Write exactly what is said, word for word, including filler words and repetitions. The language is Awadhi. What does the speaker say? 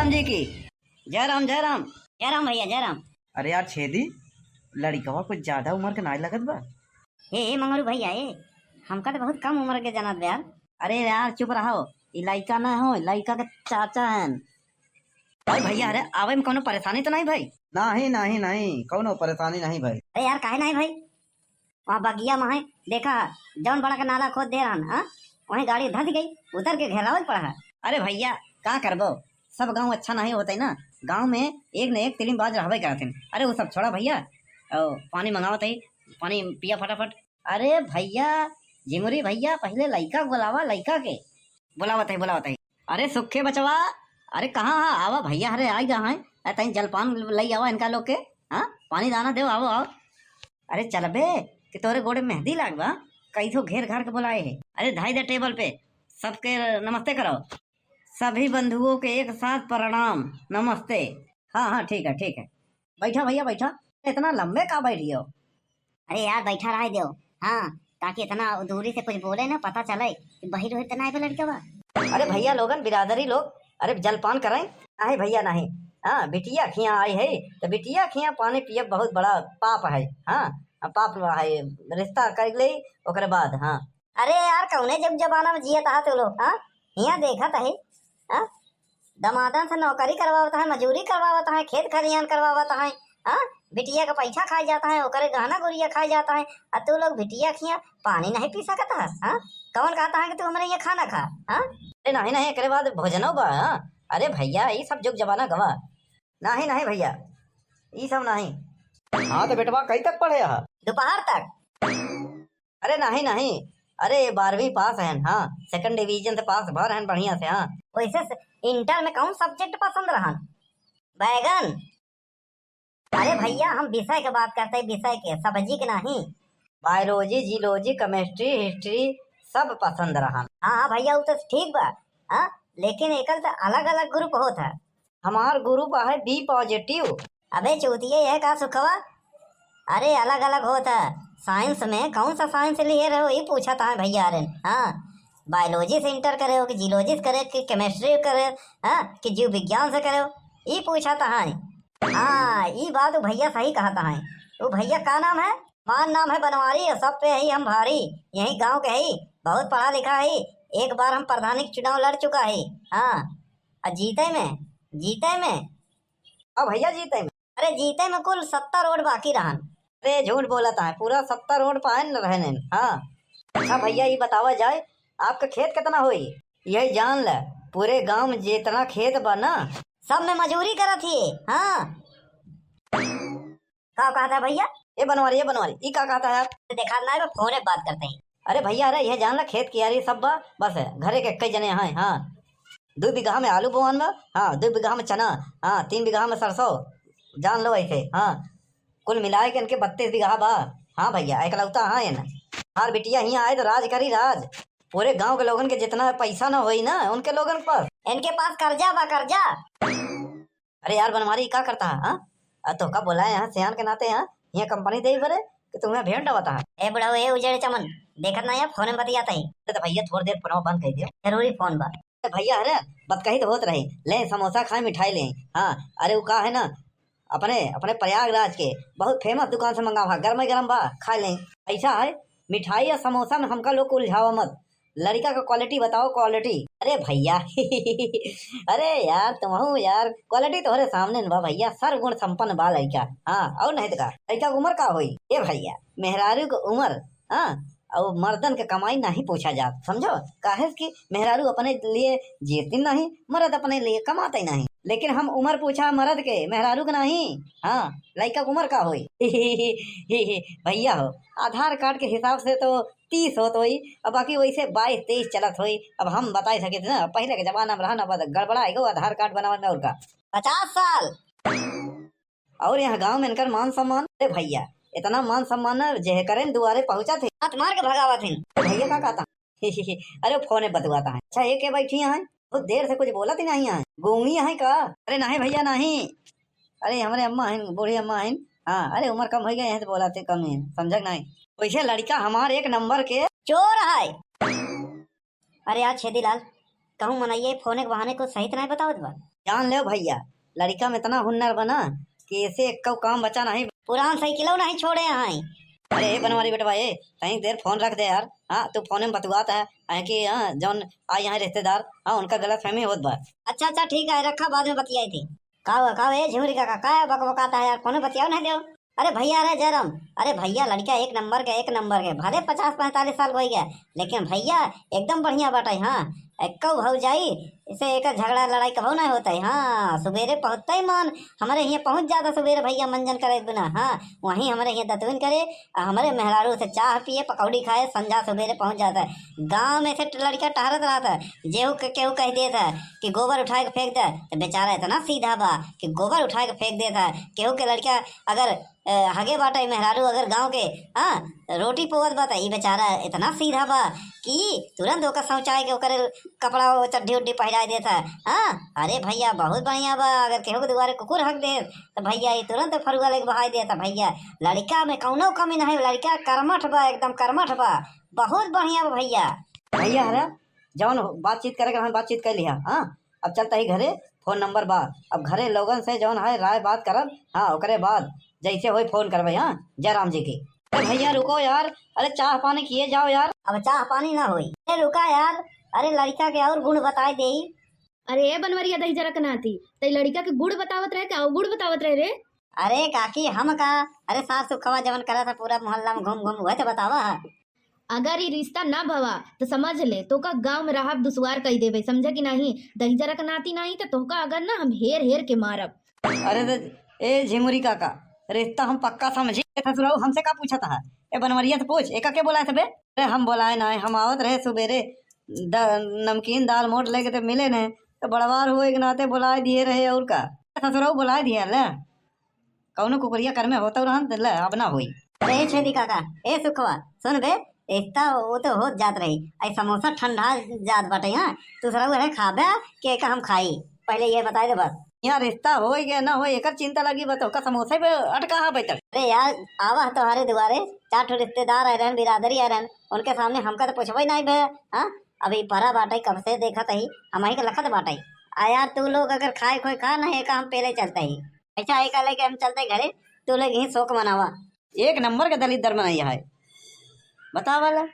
जी की। जय राम, जय राम। जय राम भैया, जय राम। अरे यार छेदी, लड़िकवा कुछ ज्यादा उम्र के नाई लगत बा। ए, ए मंगरू भैया, ए, हमका तो बहुत कम उम्र के जानत बा यार। अरे यार चुप रहो, ई लइका ना हो, लइका के चाचा हन। भाई भैया, अरे आवे में कौनो परेशानी तो नहीं भाई? नहीं, नहीं, नहीं, कौनो परेशानी नहीं भाई। अरे यार, काहे नहीं भाई? वहाँ बगिया में है, देखा, जौन बड़ा के नाला खोद दे रहन, हाँ? वहीं गाड़ी धस गई, उतर के घेरावल पड़ा है। अरे भैया, का करबो, सब गाँव अच्छा नहीं होते ना, गाँव में एक न एक तिलिम बाज रहबे करत हैं। अरे वो सब छोड़ा भैया, ओ, पानी मंगावत है, पानी पिया फटाफट। अरे भैया, झिमुरी भैया, पहले लइका के बुलावा, लइका के। बुलावत है, बुलावत है। अरे सुखे बचवा, अरे कहाँ है? आवा भैया, अरे आई गा हैं। अरे तनी जलपान लई आवा इनका लोग के। हाँ, पानी दाना देव, आओ, आओ। अरे चलबे कि तोरे गोड़े मेहंदी लागबा, कई ठो घेर घार के बुलाए है। अरे धाई दे टेबल पे, सबके नमस्ते करो। सभी बंधुओं के एक साथ प्रणाम, नमस्ते। हाँ, हाँ, ठीक है, ठीक है। बैठा भैया, बैठा। इतना लंबे का बैठ गयो? अरे यार, बैठा रहे दो। हाँ, ताकि इतना दूरी से कुछ बोले ना, पता चले कि बहिर उहिर तो ना आए लड़के बा। अरे भैया लोगन, बिरादरी लोग, अरे जलपान करें। नहीं भैया, नहीं। हाँ, बिटिया खिया आई है, तो बिटिया खिया पानी पियब बहुत बड़ा पाप है। हाँ, अब पाप है, रिश्ता कर ले, ओकरे बाद। हाँ। अरे यार, कौने जब जमाना में जियत आहा तू लोग, हाँ? हियाँ देखत है, हाँ? दमादन से नौकरी करवावत है, मजूरी करवावत है, खेत खलिहान करवावत है, हाँ? बिटिया का पैसा खाए जाता है, ओकरे गहना गुरिया खाए जाता है, आ तू लोग बिटिया खिया पानी नहीं पी सकत है, हाँ? कौन कहता है कि तू हमरे यहाँ खाना खा, हाँ? अरे नहीं, नहीं, एकरे बाद भोजनो बा, हाँ? अरे भैया, ई सब जुग जमाना गवा। नहीं, नहीं भैया, ई सब नहीं। हाँ तो बेटवा, कई तक पढ़े हा? दोपहर तक। अरे नहीं, नहीं, अरे बारहवीं पास हैं, हाँ, सेकंड डिवीजन से पास भर हैं बढ़िया से, हाँ। वैसे से इंटर में कौन सब्जेक्ट पसंद रहन? बैगन। अरे भैया, हम विषय के बात करते हैं, विषय के, सब्जी के नहीं। बायोलॉजी, जियोलॉजी, केमिस्ट्री, हिस्ट्री सब पसंद रहन। हाँ, हाँ भैया, वो तो ठीक बा, हाँ, लेकिन एकर तो अलग-अलग ग्रुप होत है। हमार ग्रुप है बी पॉजिटिव। अबे चूतिया, यह का सुखवा? अरे अलग-अलग होत है। साइंस में कौन सा साइंस लिए रहो, ई पूछत है भैया रे। हाँ, बायोलॉजी से इंटर करे हो कि जियोलॉजी से करे कि केमिस्ट्री करे, हाँ, कि जीव विज्ञान से करे हो, ई पूछत है। हाँ, ई बात वो भैया सही कहत है। वो भैया का नाम है? हमार नाम है बनवारी, सब पे ही हम भारी। यही गांव के ही, बहुत पढ़ा लिखा ही। एक बार हम प्रधानी के चुनाव लड़ चुका ही। हाँ, आ जीते में, जीते में। अब भैया जीते में। अरे जीते में कुल सत्तर वोट बाकी रहन। अरे झूठ बोलत है, पूरा सत्तर वोट पाए न रहने। हाँ। अच्छा भैया, ये बतावा जाए, आपका खेत कितना होई? यही जान ले, पूरे गांव में जितना खेत बा ना, सब में मजूरी करत ही। हाँ। का कहता है भैया? ए बनवारी, ए बनवारी, ई का कहता है आप? देखा ना, फोन पे बात करते हैं। अरे भैया, अरे यह जान ला, खेत कियारी सब बा, बस घरे के कई जने हैं। हाँ, दो बीघा में आलू बोआन बा, हाँ, दो बीघा में चना, हाँ, तीन बीघा में सरसों, जान लो ऐसे। हाँ, कुल मिलाए के इनके बत्तीस बीघा बा। हाँ भैया, एकलौता हाँ है ना। हमार बिटिया हियाँ आए तो राज करी राज। पूरे गांव के लोगन के जितना पैसा ना होई ना उनके लोगन के पास। इनके पास कर्जा बा, कर्जा। अरे यार बनवारी, का करता है, हाँ? आ, तोहका बोलाए यहाँ सियान के नाते, हाँ? यहाँ कंपनी दे बरे कि तुम्हें भेंट बता। ए बुढ़ऊ, ए उजड़े चमन, देखत ना है, फोन में बतियात है। अरे तो भैया, थोड़ी देर फोनवा बंद कर दियो। जरूरी फोन बा। अरे भैया, अरे, बात कही तो होत रही, ले समोसा खाए, मिठाई ले। हाँ, अरे वो का है ना, अपने, अपने प्रयागराज के बहुत फेमस दुकान से मंगावा, गरमे गरम बा, खा ले। ऐसा है, मिठाई या समोसा में हमका लोग को उलझावा मत, लड़िका का क्वालिटी बताओ, क्वालिटी। अरे भैया, अरे यार, तुमहू यार, क्वालिटी तोहरे सामने न बा भैया, सर्वगुण संपन्न बा लड़िका। हाँ, और नहीं तो का, लड़िका के उम्र का होई? ए भैया, मेहरारू के उम्र, हाँ, और मर्दन के कमाई नहीं पूछा जात, समझो? काहे कि मेहरारू अपने लिए जीती नहीं, मर्द अपने लिए कमाते नहीं, लेकिन हम उम्र पूछा मर्द के, मेहरारू के नहीं। हाँ, लड़िका के उम्र का होई? भैया हो, आधार कार्ड के हिसाब से तो तीस होत होई, अब बाकी वैसे बाईस तेईस चलत होई। अब हम बताई सकित ना, पहिले के जमाना में रहन, अब गड़बड़ा गो आधार कार्ड बनावे में, और का। पचास साल। और यहाँ गांव में इनकर मान सम्मान, अरे भैया, इतना मान सम्मान ना, जेह करें दुआरे पहुंचत है, हाथ मार के भगावत हैं। अरे भैया का कहता? अरे फोन में बतुआता है। अच्छा, ये के बैठी हैं? बहुत देर से कुछ बोलत ही नहीं है, गूंगी है का? अरे नहीं भैया, नहीं। अरे हमरे अम्मा हैं, बूढ़ी अम्मा हैं। हाँ, अरे उम्र कम हो गए हैं तो बोलाते कम है, समझक नहीं। वैसे लड़िका हमार एक नंबर के चोर है। अरे यार छेदीलाल, कहूँ मनइये फोन के बहाने कुछ सही तो नहीं बतावत बा। जान लेव भइया, लड़िका में इतना हुन्नर बा ना कि एसे एक्कउ काम बचा नहीं। पुरान साइकिलउ नहीं छोड़े हैं। अरे ए बनवारी बेटवा, ए तनी देर फोन रख दे यार। हाँ, तू फोने में बतुआत है, अहे कि, हाँ, जौन आ यहाँ रिश्तेदार, हाँ, उनका गलतफहमी होत बा। अच्छा अच्छा ठीक है, रखा, बाद में बतियाई थी। का हुआ, का हुआ, ए झिमुरी काका, का बकबकात है यार, फोने बतियाउ नहीं देव। अरे भइया रे जयराम, अरे भइया लड़िका एक नंबर के, एक नंबर के, भले पचास पैंतालीस साल होइ गए, लेकिन भइया एकदम बढ़िया बाटे। हाँ, एक्कउ भौजाई से एकर झगड़ा लड़ाई कबो नहीं होत है। हाँ, सुबेरे पहुँचते ही मान हमरे हियाँ पहुँच जाता सुबेरे भइया मंजन करे बिना। हाँ, वहीं हमरे हियाँ दतुइन करे, आ हमरे मेहरारू से चाह पिए, पकौड़ी खाए, संझा सुबेरे पहुँच जाता है। गाँव में से लड़िका टहरत रहता है, जेहू के केहू कह देत है कि गोबर उठाए के फेंक दे, तो बेचारा इतना सीधा बा कि गोबर उठाए के फेंक देत है। केहू के लड़िका अगर, अ, हगे बाटे मेहरारू अगर गाँव के, हाँ, रोटी पोवत बा, त ई बेचारा इतना सीधा बा कि तुरंत ओकर सौंचाए के ओकरे कपड़ा, वो चड्ढी उड्ढी पहिराए देत है। हाँ, अरे भइया, बहुत बढ़िया बा। अगर केहू के दुआरे कुकुर हग दे, त भइया, ई तुरंत फरुआ लेके बहाई देत है। भइया, लड़िका में कौनो कमी नहीं, लड़िका कर्मठ बा, एकदम कर्मठ बा, बहुत बढ़िया बा भइया। भइया, हरा, जौन बातचीत करे के रहन, बातचीत कर लिहा। हाँ, अब चलता ही घरे, फोन नंबर बा, अब घरे लोगन से जौन है राय बात करब। हाँ, ओकरे बाद जैसे होई फोन करबे। हाँ, जयराम जी की। अरे भइया रुको यार, अरे चाह पानी किए जाओ यार। अब चाह पानी ना होई। अरे रुका यार, अरे लड़िका के और गुण बताए देई। अरे ए बनवरिया दही जरा के नाती, तई लड़िका के गुण बतावत रहे का, अवगुण बतावत रहे रे? अरे काकी, हम का, अरे सास सुखवा जवन करत है पूरा मोहल्ला में घूम घूम, वह तो बतावा है। अगर ई रिश्ता ना भवा, त समझ ले, तोका गाँव में रहब दुश्वार कई देबे, समझे कि नहीं? दही जरा के नाती नहीं, त तोका अगर ना, हम हेर हेर के मारब। अरे रे, ए झिमुरी काका, रिश्ता हम पक्का समझी। ए ससुराऊ, हमसे का पूछत है? ए बनवरिया से पूछ, एका के बोलाए थे बे? अरे हम बोलाए ना, हम आवत रहे सुबेरे, द-, नमकीन दाल मोट लेके ते मिले ने, तो बड़वार हुए के नाते बोलाए दिए रहे, और का? ए ससुराऊ बोलाए दिए ले। कौनो कुकुरिया कर में होत रहन, त ले, अब ना होई। अरे ए छेदी काका, ए सुखवा, सुन बे, रिश्ता वो तो होत जात रही, आई समोसा ठंडा जात बाटे। हाँ, तू ससुराऊ है खाबे कि एका हम खाई, पहले ये बताए दे बस। यहाँ रिश्ता होई के ना होई, एकर चिंता लगी बा, तोका समोसे पे अटका है बैठल। अरे यार, आवा तोहरे दुआरे, चार ठो रिश्तेदार आए रहन, बिरादरी आए रहन, उनके सामने हमका तो पूछबे नहीं बे। हाँ, अभी परा बाटे, कब से देखत ही, हम ही के लखत बाटे। आ यार, तू लोग अगर खाए खोए खा नहीं, एका हम पहले चलते ही। अच्छा, एका लेके हम चलते घरे, तू लोग ही शोक मनावा। एक नंबर के दलिद्दर मनई है, बतावा ला।